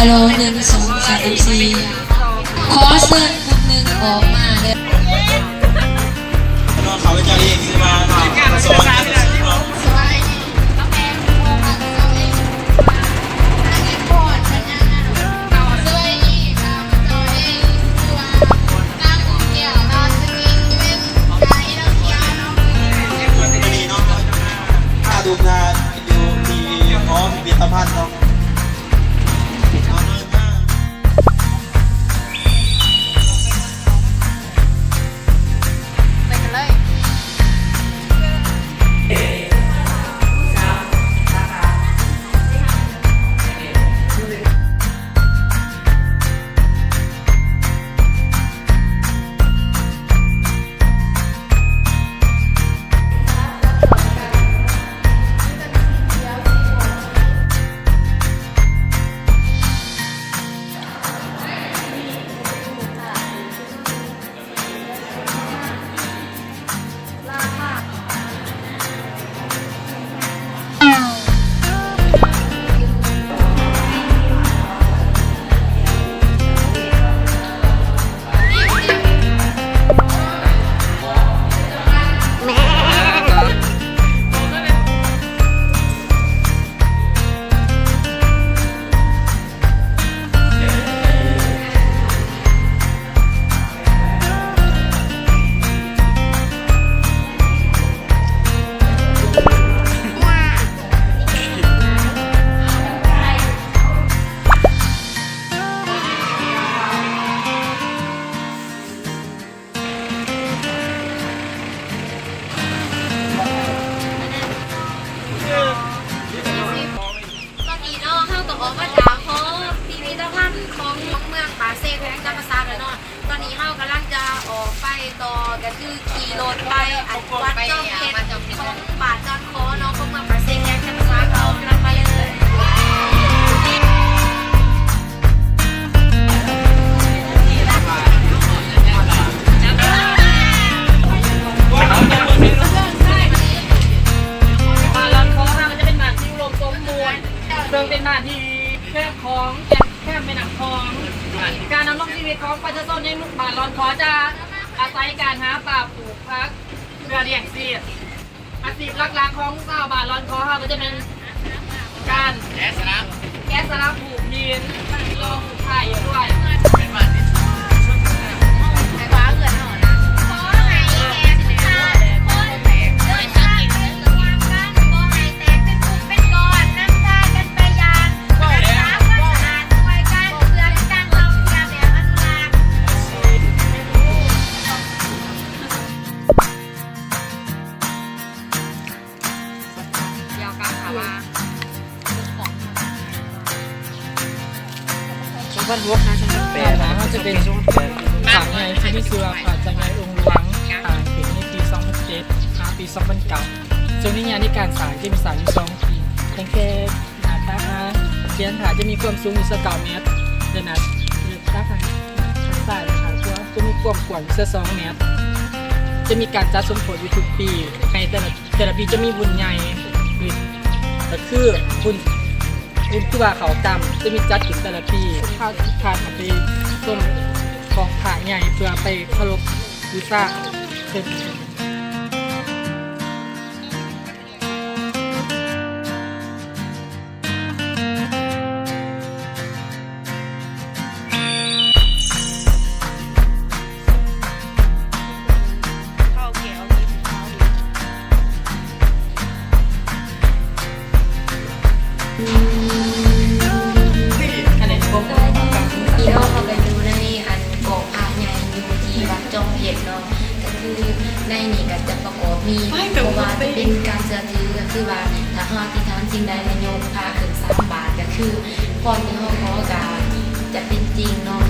ຮາໂລ ໜຶ່ງ ສອງ ສາມ ສີ່ ຂໍເຊີນກຸ່ມໜຶ່ງອອກມາເດີ. ນ້ອງເຂົາເຈົ້າເອງຊື່ວ່າ ສະຫວັນ ໄປກັນເລີຍ. ຕອນນີ້ເນາະ ເຮົາກໍອອກມາຈາກຫໍພິພິທະພັນຂອງເມືອງປາກເຊ ແຂວງຈຳປາສັກແລ້ວເນາະ. ຕອນນີ້ເຮົາກຳລັງຈະອອກໄປຕໍ່ ກໍຄືຂີ່ລົດໄປອັນວັດຈອມເພັດຂອງບ້ານຈອນຄໍເນາະ ຂອງເມືອງປາກເຊ ແຂວງຈຳປາສັກ. ເຮົາກຳລັງໄປເລີຍ. ບ້ານລອນຄໍເຮົາກໍຈະເປັນບ້ານທີ່ອຸດົມສົມບູນ ເຊິ່ງເປັນບ້ານທີ່ແຄມຂອງ ແຄມແມ່ນ້ຳຂອງ. ການດຳລົງຊີວິດຂອງປະຊາຊົນໃນໝູ່ບ້ານລອນຄໍຈະອາໄສການຫາປາປູກຜັກເພື່ອລ້ຽງຊີບ. ອາຊີບຫຼັກໆຂອງຊາວບ້ານລອນຄໍເຮົາກໍຈະແມ່ນການແກະສະຫຼັກ ແກະສະຫຼັກ ຜູກຫີນ ລອງຜູກໄຜ່ດ້ວຍ. ສອງພັນຫົກຫາສອງພັນແປດ ເຮົາຈະເປັນສາງໃຫຍ່ທີ່ມີຊື່ວ່າພະຈັນໃຫຍ່ອົງຫຼວງ ສ້າງຂຶ້ນໃນປີສອງພັນເຈັດຫາປີສອງພັນເກົ້າ ເຊິ່ງໃນໄລຍະໃນການສ້າງຈະມີສ້າງຢູ່ສອງປີ ຕັ້ງແຕ່ໜ້າຕັກຫາເຂືອນພະຈະມີຄວາມສູງຢູ່ຊາວເກົ້າແມັດ ແລະ ໜ້າ ໜ້າຕັກທາງ ທາງຊ້າຍ ແລະ ທາງຂວາຈະມີຄວາມກວ້າງຢູ່ຊາວສອງແມັດ. ຈະມີການຈັດສົມໂພດຢູ່ທຸກປີ ໃນແຕ່ລະ ແຕ່ລະປີຈະມີບຸນໃຫຍ່ ຫຼື ກໍຄືບຸນ ບຸນຄູບາເຂົ້າກຳ ຈະມີຈັດຂຶ້ນແຕ່ລະປີ. ພາ ພາເຂົ້າໄປຊົມຂອງພະໃຫຍ່ ເພື່ອໄປເຄົາລົບບູຊາເພິ່ນ. ນີ້ເນາະ ເຮົາກໍຢູ່ໃນອັນກອງພະໃຫຍ່ຢູ່ທີ່ວັດຈອມເພັດເນາະ ກໍຄືໃນນີ້ກໍຈະປະກອບມີ ບໍ່ວ່າຈະເປັນການເຊື່ອຖື ກໍຄືວ່າຖ້າເຮົາອະທິຖານສິ່ງໃດແລ້ວຍົກພະຂຶ້ນສາມບາດ ກໍຄືພອນທີ່ເຮົາຂໍກໍຈະເປັນຈິງເນາະ. ເ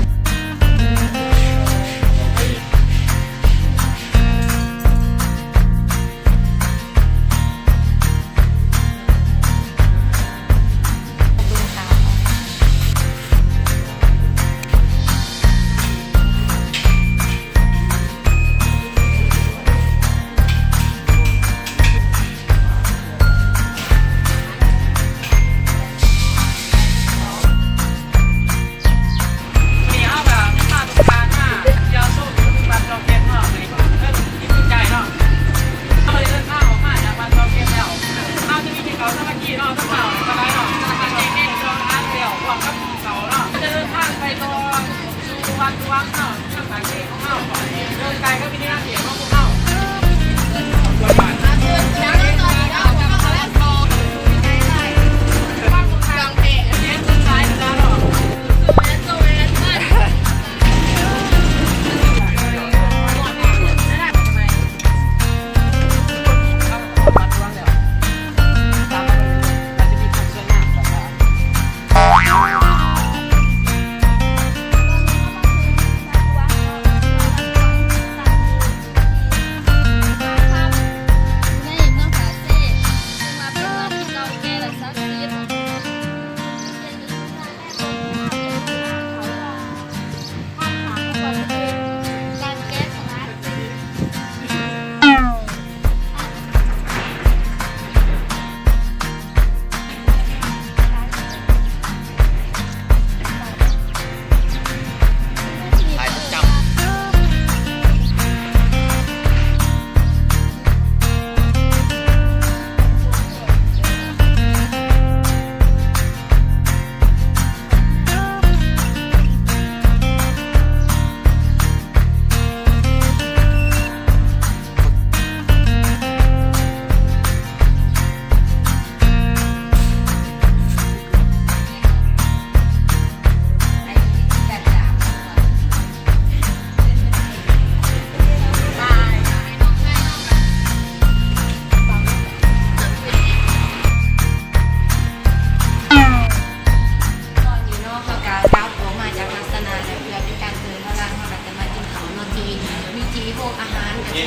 ໂຮງອາຫານ ກໍຄື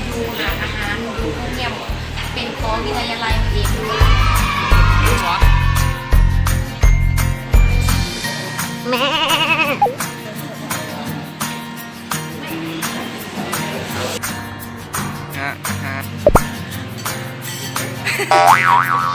ຢູ່ຮ້ານອາຫານ ຢູ່ໂຮງແຮມ ເປັນຂອງວິທະຍາໄລເອງ. ແມ່ ຮະ ຮະ.